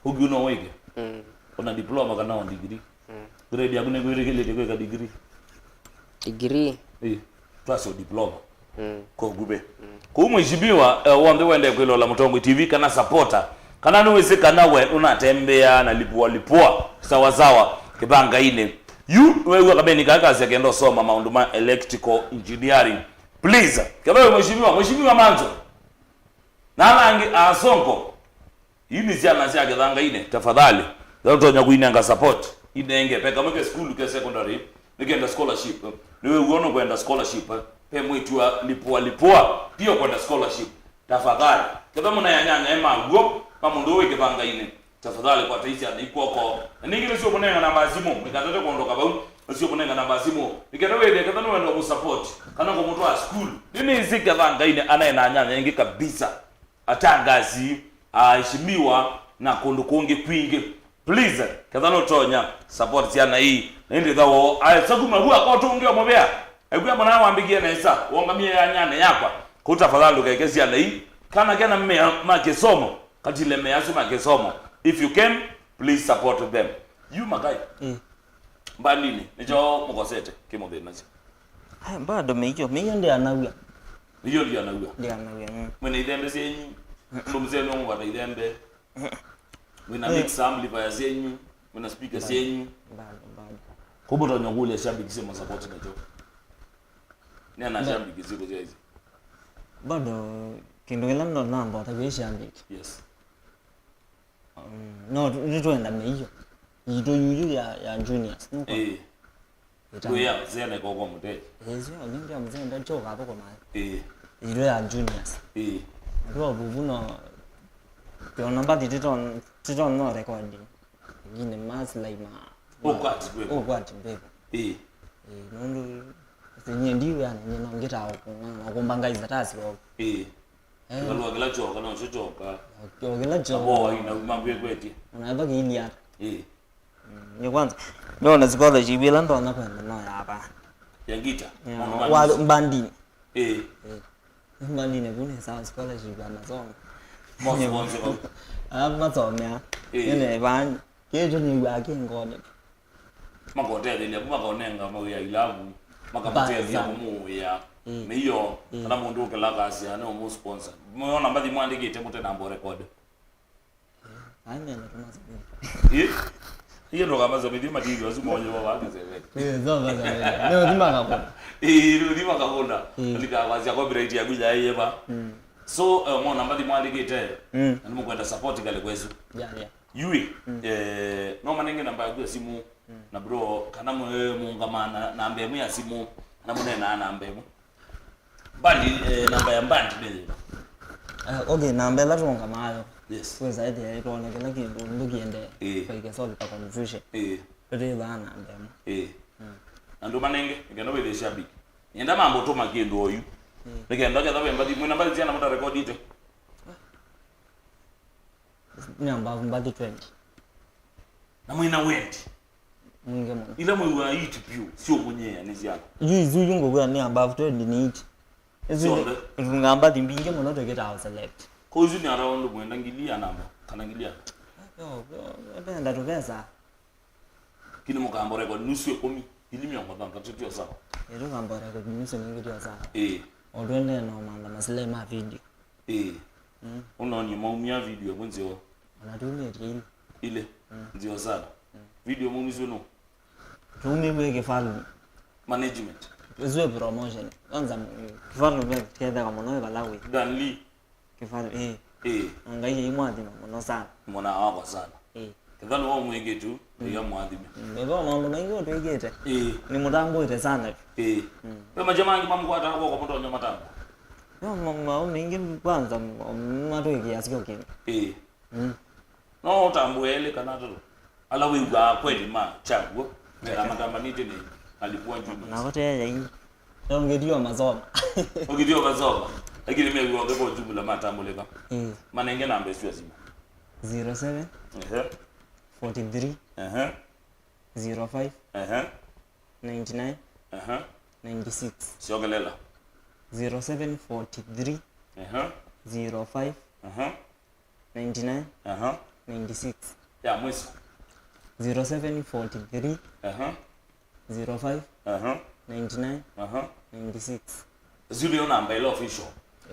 Ũngĩ no wĩke? Mm. Ona diploma kana o degree? Mm. Grade yaku nĩkwĩtĩkĩlĩtye kwĩka degree? Degree? Ĩĩ. Twasyo diploma. Mm. Kwa nguvĩ. Mm. Kũu mheshimiwa, eh, wonthe wende kwĩlola Mũtongoi T V kana supporter, kana nĩwĩsĩ kana we ũnatembeaa na lipua lipua sawa sawa kĩvangainĩ. Yu wew'a kameni kaa kasya kenda ũsoma maũndũ ma electrical engineering. Please, kethwa wĩ mheshimiwa, mheshimiwa Manzo. Na ala angĩ asongo. Ii nĩ syana sya kĩthangainĩ, tafadhali. Ĩla ũtonya kũinenga support, inenge. Ve kamwe ke sukulu ke secondary, nĩkenda scholarship. Nĩwĩw'o nũkwenda scholarship, ve mwĩĩtu wa lipua lipua, pia ũkwenda scholarship. Tafadhali. Kethwa mũnaĩ anyanya e ma w'o, ma mũndũ ũũ wĩ kĩthangainĩ, tafadhali kwata syana ikw'oko. Na ningĩ nĩsyo mũnenga namba ya simũ, nĩkatate kwondoka vau, nĩsyo mũnenga namba ya simũ. Nĩkenda wĩthĩe kethwa nĩwenda kũmũ support, kana kũmũtwaa sukulu. Nĩnĩsĩ kĩthangainĩ anaĩ na anyanya aingĩ kabisa. Atangasi, aheshimiwa, na kũndũ kũngĩ kwingĩ. Please, ketha nũtonya, support syana ii. Na ĩndĩ thawo, aesa kuma vu akotũngĩa mũvea. Aigua mwana wambĩkie nesa, wongamie ya nyane yakwa. Kũu tafadhali ndũkeke syana ii. Kana kena mea ma kĩsomo, katile mea asu ma kĩsomo. If you can, please support them. Yu makai. Mm. Mbandinĩ, nĩkyo mũkosete, kĩmũthĩnasya? Ai, bado mĩio, mĩio ndĩanaw'a. Mĩio ndĩanaw'a? Ndĩanaw'a, mm. Mwĩna ithembe syenyu? Mm-mm. Mũndũ mũseo nĩũmũvata ithembe? Mm-mm. Mwĩna, eh, mixer amplifier syenyu? Mwĩna speaker syenyu? Bado, bado. Kũu mũtonya kũlya shabiki sya masapoti nakyo? Nĩana, eh, shabiki siku sya ici? Bado, kĩndũ kĩla ndo namba ũtavya shabiki. Yes. Mm, no, tu-, nĩtwenda mĩio. Yitũ yuyu ya, ya juniors, nũkwona? Ĩĩ. Ĩtano. Ndũĩ ya mzee na ĩkoko mũtei. Ĩĩ, sio, nĩ ya mzee ndio choka hapo kwa mahali. Ĩĩ. Yitũ ya juniors. Ĩĩ. Ndio vuvu no, tũona mbathi tito, tito no recording. Lakini maslahi ma, ma, ũkwati mbĩvo. Ũkwati mbĩvo. Ĩĩ. Ĩĩ, nũndũ, sĩ nyie ndiwe yani, nyie no ngĩtaa ũkũng'ana, na ũkũmba ngai za tasi wao. Ĩĩ. Eh. Kĩvalũa kĩla kyoka, no kyo kyoka. O kĩla kyoka. Abo waina, uma ngwĩkwetye. Ona eva kĩilyata. Ĩĩ. Mm, nĩ kwanza, nĩona scholarship ĩla ndonya kwenda no ya hapa. Ya ngita? Yeah, maũndũ ma wa music. Mbandinĩ. Ĩĩ. Ĩĩ. Mbandinĩ kũu nĩ sawa scholarship ya masomo. Mo sponsor. Alafu masomea. Ĩĩ. Nene bani. Kĩtu nĩ wa kĩngone. Makotethelia, makonenga mawĩa ilavu, makamũtethelia kũmũĩa. Mm. Mĩio, mm, kana mũndũ ũkĩla kasya, no mũ sponsor. Mwana mbathi mwandĩkĩte mũte namba record. Ai, mena tũmasomithie. Ĩ? Iye ndo kama somithie matiri asu moyo wa wake seven. Eh, so basi. Leo ni makakona. Ĩ, leo ni makakona. Mm. Ndika basi ya copyright ya kuja yeba. Mm. So, eh, mwana mbathi mwandĩkĩte, mm, na nĩmũkwenda support kale kwesu. Yeah, yeah. Yui, mm, eh, no manenge namba yaku ya simu, mm, na bro, kana mwe mũngama na namba ĩmwe ya simu, kana mũnenaa namba ĩmwe. Mbandi, eh, namba ya mbandi nĩ yĩva? Eh, okay, namba ĩla tũũngamayo. Yes. Twĩsa ĩthĩa ĩtwone kĩla kĩndũ ndũkiendee. Ĩĩ. Tũikasolve confusion. Ĩĩ. Tũtĩthaa namba ĩmwe. Ĩĩ. Mm. Na ndũmanenge, nĩkenda wĩthĩe shabiki. Nĩenda mambo tũma kĩndũ oyu. Mm. Nĩkenda ketha ve mbathi, mwĩna mbathi syana mũtarekodite. Nĩ above mbathi twenty. Na mwĩna wendi. Mwingĩ mũno. Ila mwĩw'aa hit vyũ, siũmũnyea nĩ syana. Yu isu yu ngũkwĩa nĩ above twenty nĩ hit. Isu syonthe. Itungaa mbathi mbingĩ mũno tũkĩtaa select. Kwa isu nĩ ata ũndũ mwenda ngili ya namba, kana ngili ya? Yo, yo, ndenda tũvesa. Lakini mũkamba record nusu ĩkũmi, ili mĩongo thanthatũ tio sawa. Ĩĩ, tũkamba record nusu ningĩ tio sawa. Ĩĩ. O tũendee na mantha masilai ma video. Ĩĩ. Mm. Ũnonie maumia video ĩmwe nzeo. Ona tumĩtie ili. Ile. Mm. Nzeo sana. Mm. Video maumiswe no. Tumiw'e Kĩvalũme. Management. Ĩsu ĩ promotion. Kwanza, mm, Kĩvalũme ketheka mũno ĩ vala wĩ. Dan Lee. Kĩvalũ, ĩĩ. Ĩĩ. Na Ngai aimwathima mũno sana. Mwana wakwa sana. Ĩĩ. Kĩvalũ wa mwĩkĩtu, Ngai amwathime. Mm, ĩvo maũndũ maingĩ ũtwĩkĩte. Ĩĩ. Nĩmũtambũĩte sana. Ĩĩ. Mm. Ve makyũ mangĩ mamũkwataa kw'oko mũtonya matambũ? No, ma-, maũndũ maingĩ kwanza, m-, matwĩkĩa sio kĩndũ. Ĩĩ. Mm. No ũtambũe elĩ kana atatũ ala wĩw'aa kweli ma kyaw'o, mena matambanĩtye nĩ Alipua Juniors. Nako te yaingi. Ongethio masoma. Ongethio masoma. Lakini mew'aa onthe kwa jumla matambũlĩka. Mm. Manenge namba isu ya simu. Zero seven, ehe, forty three, ehe, zero five, ehe, ninety nine, ehe, ninety six. Siokelela. Zero seven forty three, ehe, zero five, ehe, ninety nine, aha, ninety six. Ya mwisho. Zero seven forty three, aha, zero five, aha, ninety nine, aha, ninety six. Zilio namba ile official.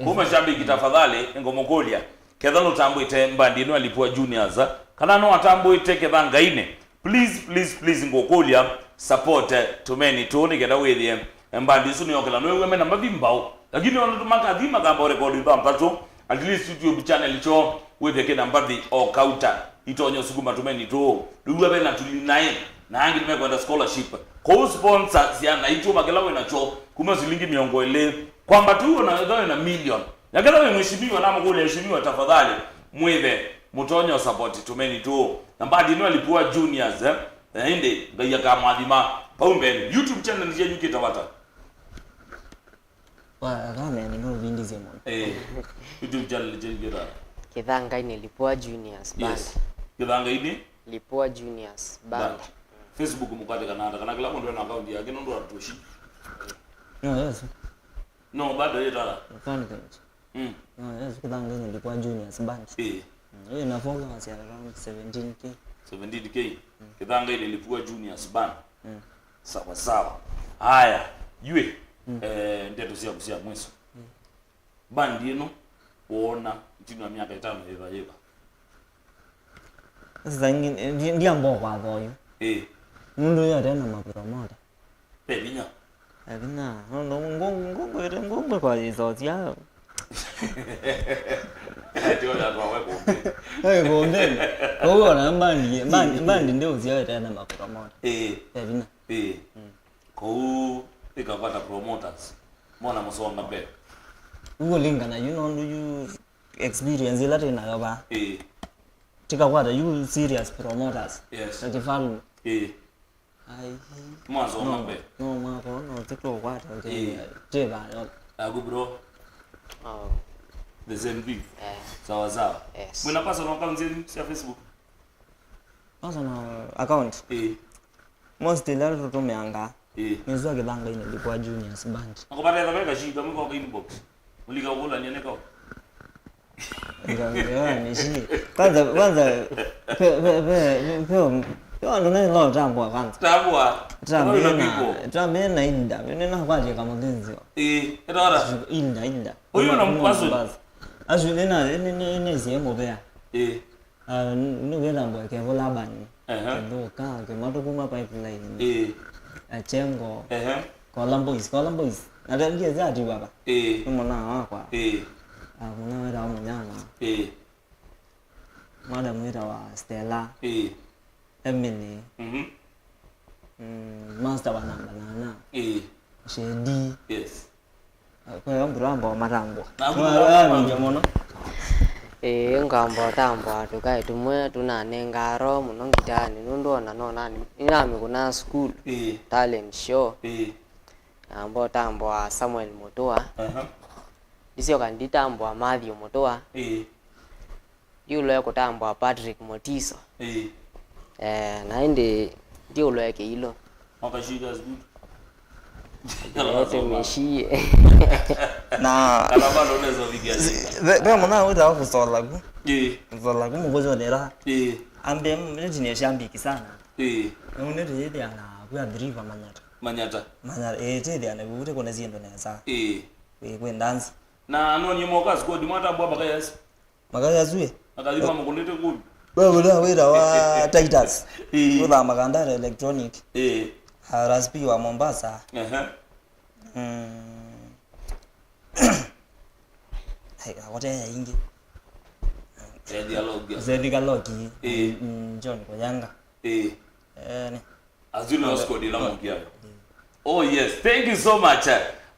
Kuma shabiki, tafadhali ngomũkũlya, ketha nũtambũĩte mbandi ĩno Alipua Juniors, kana no atambũĩte Kĩthangainĩ, please, please, please, ngũkũlya support, eh, tũmeni tũũ nĩkenda wĩthĩe mbandi isu nĩyokela. Nĩwĩw'a mena mbathi mbau, lakini ona tũmakathi makamba record ithathatũ, at least YouTube channel kyoo wĩthĩe kĩna mbathi o kauta. Itonyo sukuma tũmeni tũũ. Rĩu vena tũli naĩ, na angĩ nĩmekwenda scholarship. Kũu sponsor syana itũ makĩla wĩ nakyo, kuma silingi mĩongo ĩlĩ kwamba tu, ona ĩtha wĩ na million. Na ketha wĩ mheshimiwa, namũkũlya mheshimiwa, tafadhali mwĩthe mũtonyo support tũmeni tũũ. Na mbandi ĩno Alipua Juniors, eh? Na ĩndĩ Ngai akamwathima. Vau mbele, YouTube channel nĩ yĩkĩte vata. Wa, akamea nĩ no vindisye mũno. Eh, YouTube channel nĩ yĩkĩte vata. Kĩthangainĩ Lipua Juniors Band. Yes. Kĩthangainĩ? Lipua Juniors Band. Band. Facebook mũkwatĩkana ata, kana kĩla mũndũ ena account yake nũndũ wa tũshi? No, yes. No, bado yĩtala. Account page. Mm. No, yes, Kĩthangainĩ Lipua Juniors Band. Eh. Mm, ĩna followers ya around seventeen K. Seventeen K. Mm. Kĩthangainĩ Lipua Juniors Band. Mm. Sawa sawa. Haya, yue. Mm. Eh, ndeto syaku sya mwiso. Mm. Bandi ĩno woona ĩtina wa myaka ĩtano yĩva yĩva? Sasa ngi-, ndi-, ndiamba kwatha ũyu. Ĩĩ. Nũndũ ũyũ ate na mapromota. Ve vinya. Ve vinya. No, no, ngu-, ngu-, ngwĩte ngũngwĩ kwa yĩsosya. Ati ona kwa we kumbe. Hey, kumbe. Ũu ona mbandi, mbandi, mbandi ndio ũsio ĩte na mapromota. Ĩĩ. Ve vinya. Ĩĩ. Mm. Kũu ĩkakwata promoters. Mona mũsonga mbele. Ũkũlingana yu nũndũ yu experience ĩla twĩ nayo vaa. Ĩĩ. Tikakwata yu serious promoters. Yes. Ta Kĩvalũme. Ĩĩ. Ai. Mwanzo no, ng'ombe. No mwako, no tũtũkwata, okay. Ĩĩ. Tĩ vaa. Aku bro. Oh. The same thing. Eh. Sawa sawa. Yes. Mwĩna personal accounts yenyu cia Facebook? Personal account? Ĩĩ. Most ila tũtũmĩanga. Ĩĩ. Nĩ sua Kĩthangainĩ Lipua Juniors Band. Nakũvata etha veka shida, mwĩkoka inbox. Mũlika ũkũlany'a nĩ kau. Ndio, nishie. Kwanza, kwanza, pe, pe, pe, pe, pe, pe, wandũ nĩ lo tambua kwanza. Tambua. Tambua na, tambua na Inda. Nĩ nakwatia kamũthĩnzĩo. Ĩĩ, ĩtara. Inda, Inda. Ũyũ na mkwazo. Asu nĩ na, nĩ, nĩ, nĩ sie mũvea. Ĩĩ. Ah, nĩ, nĩ wĩra mbwa Kevo Laban. Ehe. Kĩthũka, kĩmatũ kuma pipeline. Ĩĩ. Achengo. Ehe. Kola Boys, Kola Boys. Na ndiye zati baba. Ĩĩ. Nĩ mwana wakwa. Ĩĩ. Ah, mwana wĩra wa mũnyana. Ĩĩ. Madam wĩra wa Stella. Ĩĩ. Emily. Mhm. Mm, master wa namba nana. Ĩĩ. Shedi. Yes. Kwa hiyo mbura ambao matambwa. Na mbura ambao matambwa. Mũno. Ĩĩ, ngamba ũtambwa tũkae tũmwe tũnanenga aro mũno ngitanĩ, nũndũ ona no nani, nĩnamĩkũnaa sukulu. Ĩĩ. Talent show. Ĩĩ. Namba ũtambwa Samuel Mũtũa. Aha. Ndisyoka nditambwa Matthew Mũtũa. Ĩĩ. Ndiũlwe kũtambwa Patrick Mũtiso. Ĩĩ. Eh, na ĩndĩ ndiũlwe Kĩilũ. Wakashika is good. Eh, tũmĩshie. Na kana bado unaweza kupiga si-, shida. Ve, ve mũna wĩtawa Kũsolaku. Ĩĩ. Kũsolaku mũkũzonera. Ĩĩ. Ambe mĩtini ya shambiki sana. Ĩĩ. Nũndũ tũyĩthĩa na kwĩ athiriva manyata. Manyata. Manyata, ĩĩ, twĩthĩa na vĩu tũkũne syĩndũ nesa. Ĩĩ. Ĩĩ, kwĩ ndanzi. Na anonie moka squad mwatambua mpaka yasi. Makayasue. Akathima mũkũnĩte kũu. Wewe ndio wĩra wa Titus. Ĩĩ. Ũthamaga ndara electronic. Ĩĩ. R S P wa Mombasa. Ehe. Mm. Hey, akote ya ingi. Edi alogia. Zedi Kaloki. Ĩĩ. Mm, John Koyanga. Ĩĩ. Eh, ni. Azuli wa squad ĩla mũkiayo. Oh yes, thank you so much.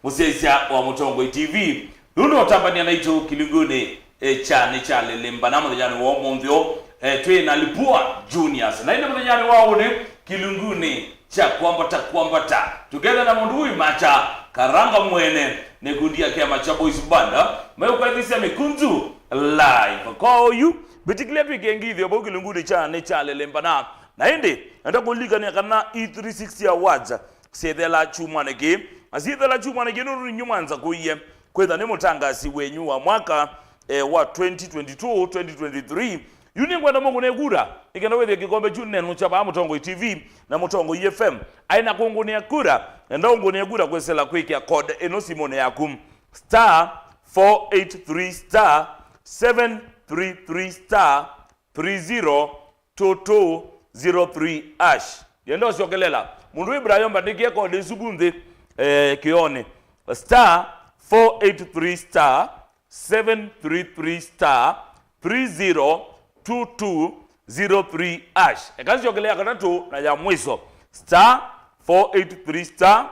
Mũsyaisya wa Mũtongoi T V. Nũndũ ũtambania naitũ kĩlungunĩ eh, kya nĩ kya lĩlĩmba na mũthenyanĩ wa ũmũnthĩ ũũ, eh, twĩ na Lipua Juniors. Na ĩndĩ mũthenyanĩ wa ũnĩ kĩlungunĩ kya kwambata kwambata. Together na mũndũ wĩ macha Karanga mwene nĩ kundi ya kĩama kya Boys Banda. Meũkwethĩsya mĩkunzu live. Kwa ũyu, mbĩtĩkĩlya twĩke ngithyo vau kĩlungunĩ kya nĩ kya lĩlĩmba na Na ĩndĩ, enda kũlilikania kana E three sixty Awards syĩthela kyumwanĩ kĩĩ. Na syĩthela kyumwanĩ kĩĩ nũndũ ninyu mwanza kũie kwĩtha nĩ mũtangasi wenyu wa mwaka eh, wa twenty twenty-two, twenty twenty-three. Yu nĩngwenda mũngũnĩe kura nĩ kenda wĩthĩe kĩkombe kyu nenũkya vaa Mũtongoi T V na Mũtongoi F M. Aĩ na kũngũnĩa kura, enda ũngũnĩe kura kwĩsĩla kwĩkĩa code ĩno simũnĩ yaku, star four eight three star seven three three star three zero two two zero three hash. Ndienda ũsyokelela. Mũndũ wĩ Ibrahim, mbandĩkie kodi ĩsu vu nthĩ, eh, kĩonĩ. Star four eight three star seven three three star three zero two two zero three hash. Eka nsyokelea katatũ na ya mwiso. Star four eight three star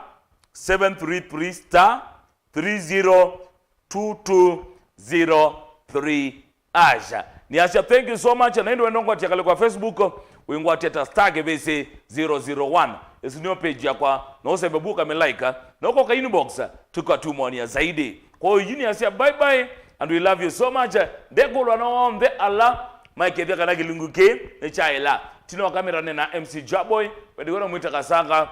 seven three three star three zero two two zero three hash. Nĩasya, thank you so much. Na ĩndĩ wenda ũngwatia kale kwa Facebook, wĩngwatia ta star kĩvĩsĩ zero zero one. Ĩsu nĩyo page yakwa. No ũsembe vu ũkamĩlaika. No ũkoka inbox, tũkatũmony'a zaidi. Kwa hiyo, yu nĩasya, bye bye, and we love you so much. Ndekũlwa na onthe ala maikethya kana kĩlungu kĩĩ nĩ kyaĩla. Tino kamera nĩ na M C Jaboy, wendiwe na mwita Kasanga.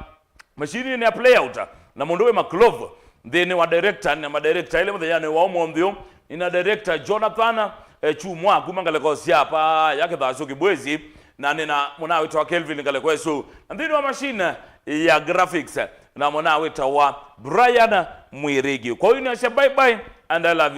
Machine nĩ ya playout, na mũndũ wĩ maklove nthĩnĩ wa director, na madirector ile mũthenyanĩ wa ũmũnthĩ ũũ, nĩ na director Jonathan eh, Chumwa kuma ngaleko sya pa ya Kĩthasyo Kĩbwezi, na nĩ na mũnawĩtwa Kelvin ngaleko ĩsu, na nthĩnĩ wa machine ya graphics, na mũnawĩtawa Brian Mwirigi. Kwa hiyo nĩasya bye bye and I love you.